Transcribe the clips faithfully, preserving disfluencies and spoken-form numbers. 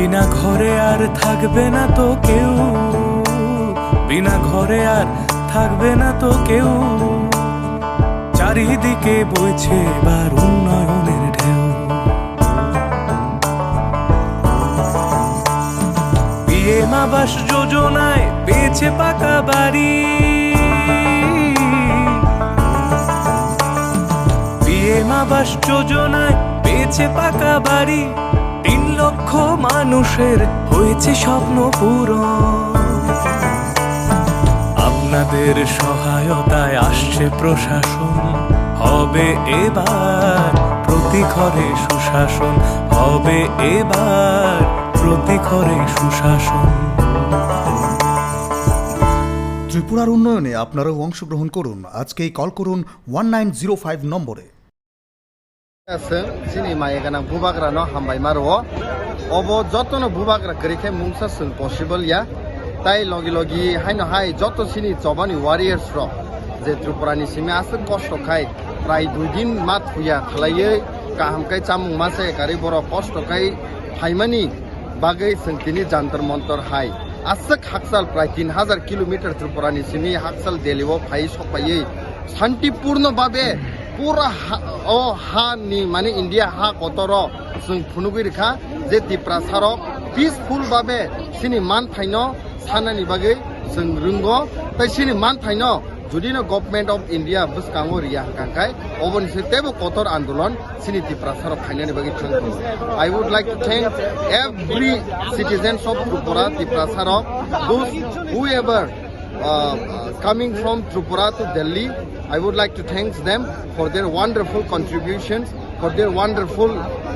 বিনা ঘরে আর থাকবে না তো কেউ, বিনা ঘরে আর থাকবে না তো কেউ। চারিদিকে বইছে এবার উন্নয়নের ঢেউ। পিএম আবাস যোজনায় পেয়েছে পাকা বাড়ি, পিএম আবাস যোজনায় পেয়েছে পাকা বাড়ি। তিন লক্ষ মানুষের হয়েছে স্বপ্ন পূরণ। আপনাদের সহায়তায় আসছে প্রশাসন, হবে এবার প্রতি ঘরে সুশাসন, হবে এবার প্রতি ঘরে সুশাসন। ত্রিপুরার উন্নয়নে আপনারাও অংশগ্রহণ করুন। আজকেই কল করুন ওয়ান নাইন জিরো ফাইভ নম্বরে। Chwng chini maya gwnang bubagrano hambai ma rwo. Obo jotono bubagra kwrwi khe mungsa chwng possible ya. Tai logi logi haino hai joto chini chobani warriors rok je Tripura ni simi aswk kosto khai prai dui din ma thuya khlaiwi kaham khai chamung ma chaya karwi borok kosto khai phaimani bagwi chwng tini Jantar Mantar hai aswk hakchal prai tin hazar kilometer Tripura ni simi hakchal Delhi o phai sok phaiwi shantipurno babe pura ha, o ha ni mane India ha kotoro chwng phunugwi rikha je Tiprasa rok peaceful babe chini manthaino sanani bagwi chwng rwngo, tai chini manthaino judino Government of India bwskango riya hwnkha khai oboni se teibo kotor andolon chini Tiprasa rok khainani bagwi thang tongo. I would like to thank every citizens of Tripura, Tiprasa rok, those whoever uh, coming from Tripura to Delhi. I would like to thank them for their wonderful contributions, for their wonderful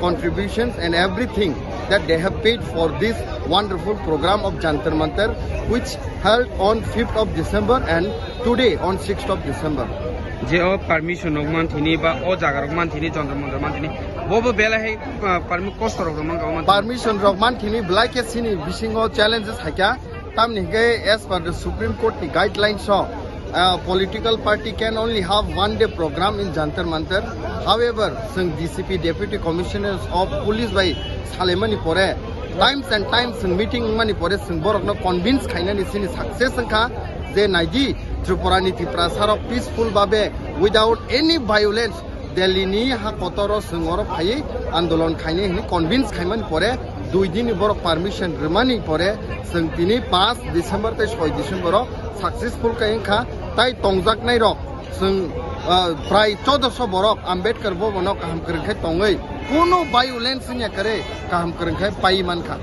contributions and everything that they have paid for this wonderful program of Jantar Mantar, which held on fifth of December and today on sixth of December. Je o permission rok manthini ba o jaga rok manthini, Jantar Mantar manthini, bo bo belai hai, ah, permi-, kosto rok rwmang kha o manthini. Permission rok manthini belai khe chini bisingo challenges hai kha. Tamni hwnkhe as per the Supreme Court ni guidelines o, ah, political party can only have one day program in Jantar Mantar. However, chwng D C P, Deputy Commissioners of Police bai salaimani pore, times and times chwng meeting wngmani pore chwng borokno convince khainani chini success wngkha je naidi Tripura ni Tiprasa rok peaceful babe without any violence Delhi ni ha kotoro chwng oro phaiwi andolon khainai hwnwi convince khaimani pore dui din ni borok permission rwmani pore chwng tini paanch December tei soi December o successful khe wngkha tai tongjaknai rok. Chwng, ah, prai choudoso borok Ambedkar bobano kaham kwrwng khe tongwi, kunu violence wngya kwrwi kaham kwrwng khe paiwi mankha.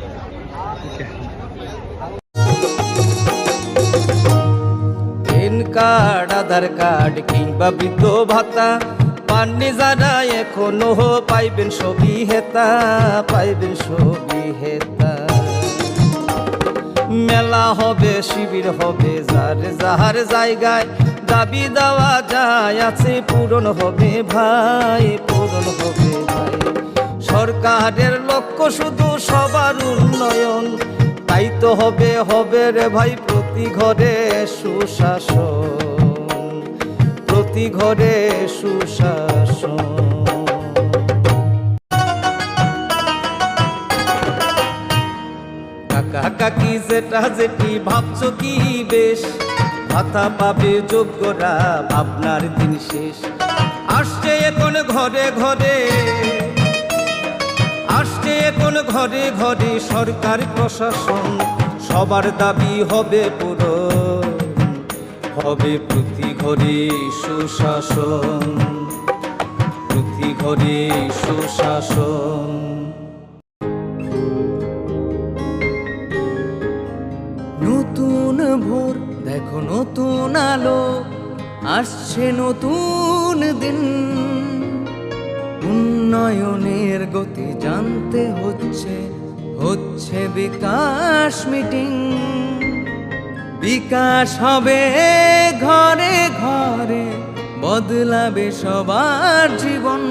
Pan card, Aadhaar card কিংবা বৃদ্ধ ভাতা পাননি যারা এখনো পাইবেন সবই হেতা, পাইবেন সবই হেতা। মেলা হবে, শিবির হবে, যার যার জায়গায় দাবি দেওয়া যায় আছে, পূরণ হবে ভাই, পূরণ হবে ভাই। সরকারের লক্ষ্য শুধু সবার উন্নয়ন, তাই তো হবে, হবে রে ভাই প্রতি ঘরে সুশাসন, প্রতি ঘরে সুশাসন। কাকা কাকি জেঠা জেঠি ভাবছো কি বেশ, ভাতা পাবে যোগ্যরা, ভাবনার দিন শেষ। আসছে এখন ঘরে ঘরে, আসছে এখন ঘরে ঘরে সরকার প্রশাসন, সবার দাবি হবে পূরণ, হবে প্রতি ঘরে সুশাসন, প্রতি ঘরে সুশাসন। নতুন ভোর, দেখো নতুন আলো, আসছে নতুন দিন। উন্নয়নের গতি জানতে হচ্ছে, হচ্ছে বিকাশ মিটিং। বিকাশ হবে ঘরে ঘরে, বদলাবে সবার জীবন।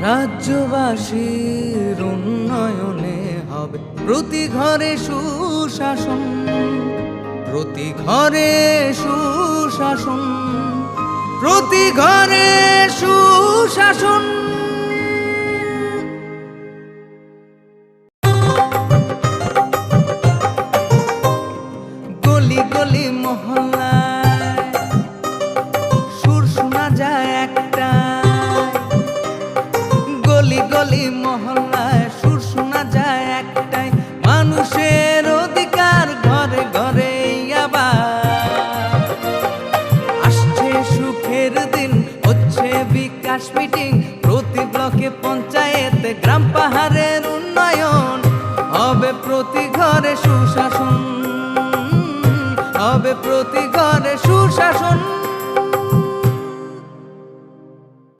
রাজ্যবাসীর উন্নয়নে হবে প্রতি ঘরে সুশাসন, প্রতি ঘরে সুশাসন, প্রতি ঘরে সুশাসন। গলি গলি মহল্লায় সুর শোনা যায় একটাই, গলি গলি মহল্লায় সুর শোনা যায় একটাই, মানুষের অধিকার ঘরে ঘরে আবার। আসছে সুখের দিন, হচ্ছে বিকাশ মিটিং, প্রতি ব্লকে পঞ্চায়েতে গ্রাম পাহাড়ের উন্নয়ন, হবে প্রতি ঘরে সুশাসন, হবে প্রতি ঘরে সুশাসন।